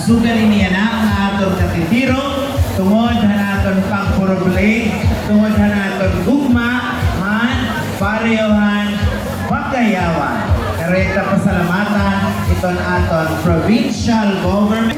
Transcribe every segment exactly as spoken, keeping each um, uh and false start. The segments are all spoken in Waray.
Sugad ini yana nga aton katitiro, tungod han aton pagpurubli, tungod han aton gugma, han baryo han Bakayawan. Kay ta pasalamatan iton aton provincial government.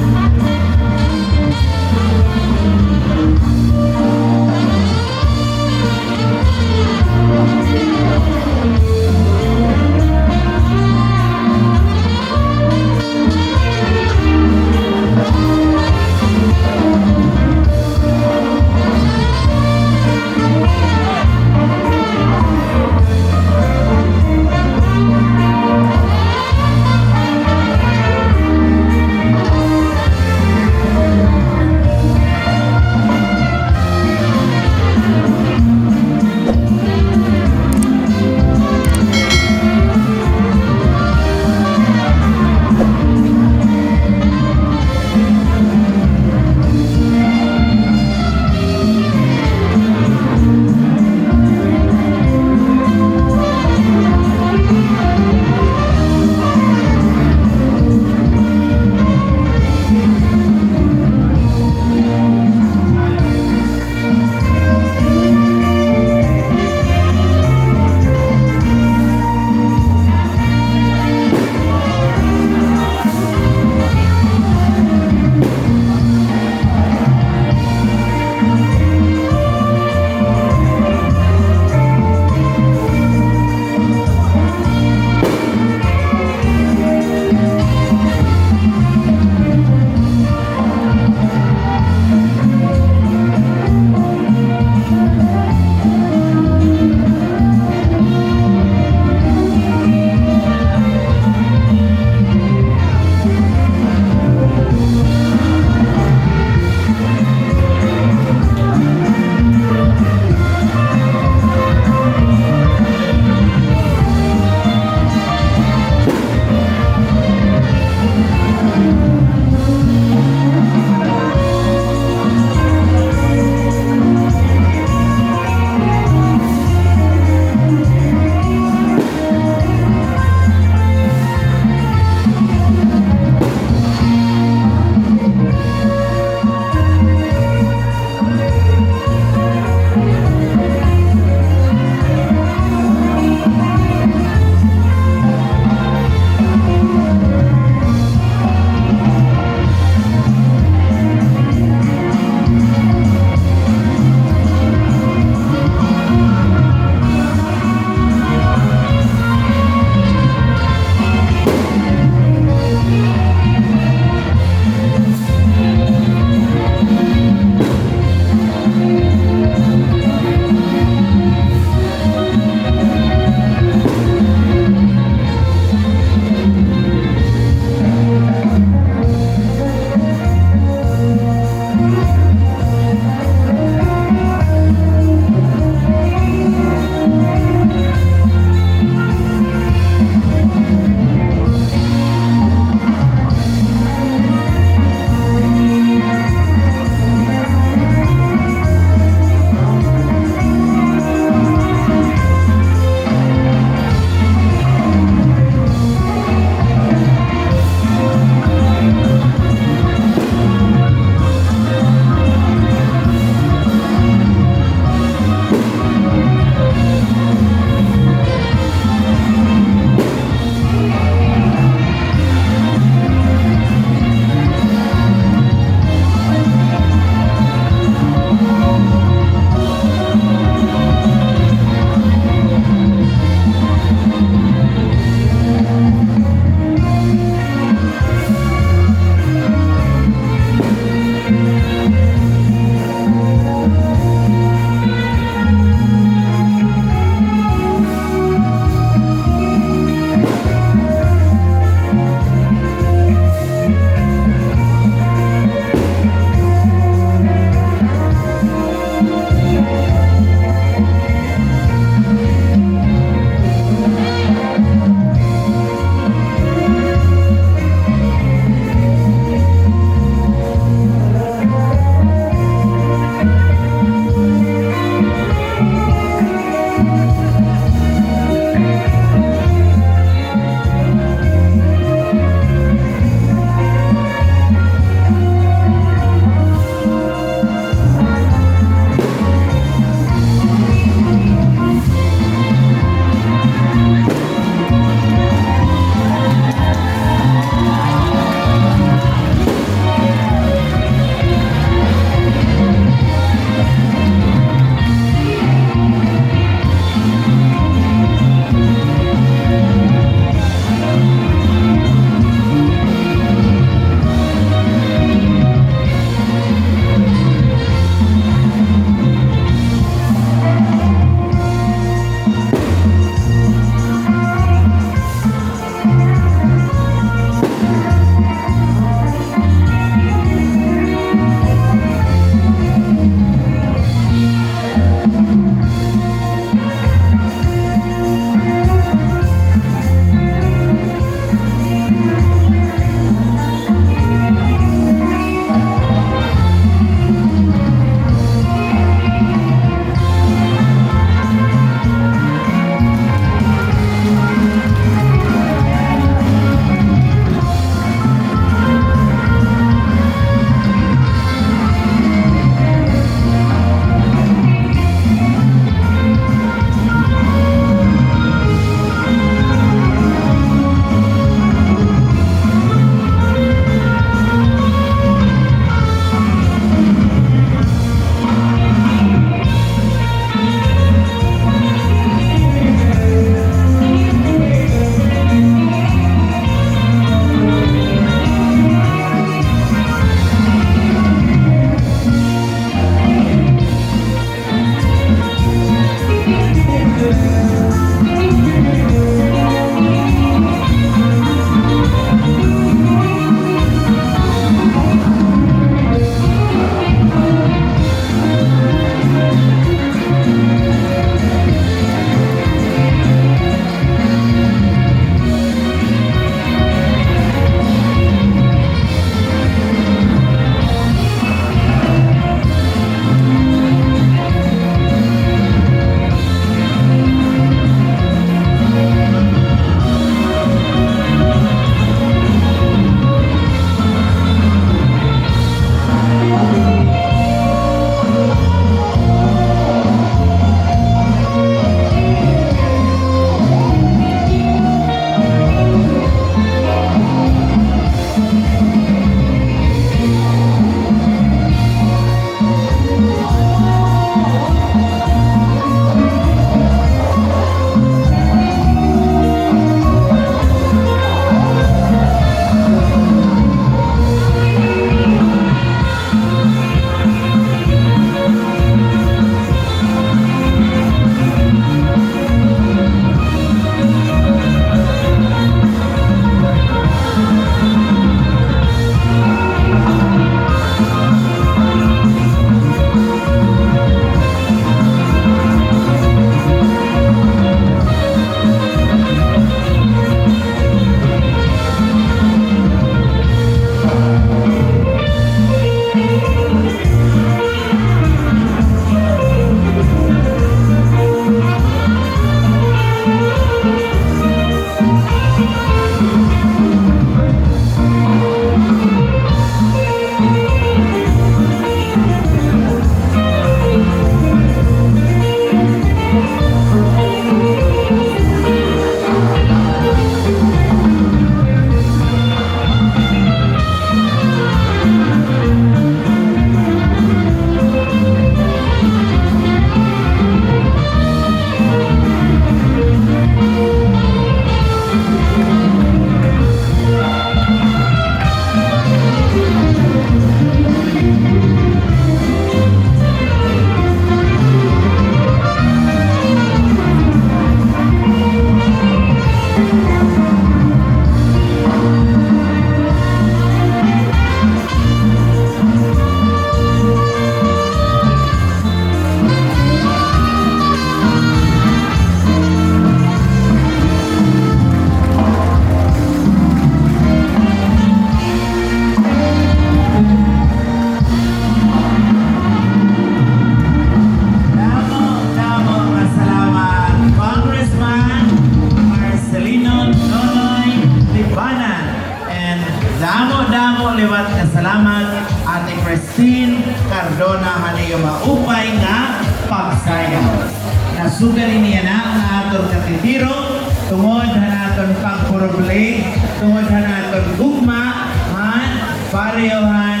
Ate Christine Cardona han iyo maupay nga pagsayaw. Nasugad ini yana nga aton katitiro tungod han aton pagpurubli, tungod han aton gugma han baryo han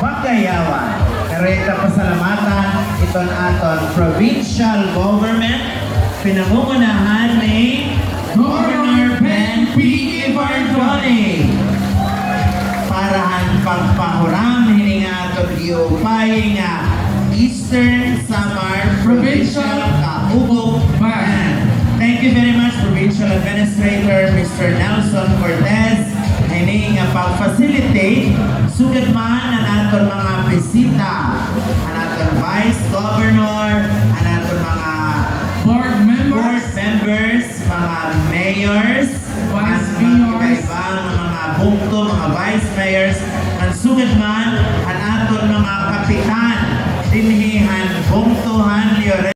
Bakayawan. Kareta pasalamatan iton aton provincial government, pinangungunahan ni Governor Ben P. Evardone. Para han pagpahuram hini nga aton giupay nga Eastern Samar Provincial Kaugop Band. Thank you very much, Provincial Administrator Mister Nelson Cortez, hini nga pag-facilitate, sugad man an aton mga bisita, an aton Vice Governor, an aton mga board members, mga mayors, Vice mayors, iba-iba nga mga bungto, mga vice mayors, ngan sugad man an aton mga kapitan dinhi han bungto han Llorente.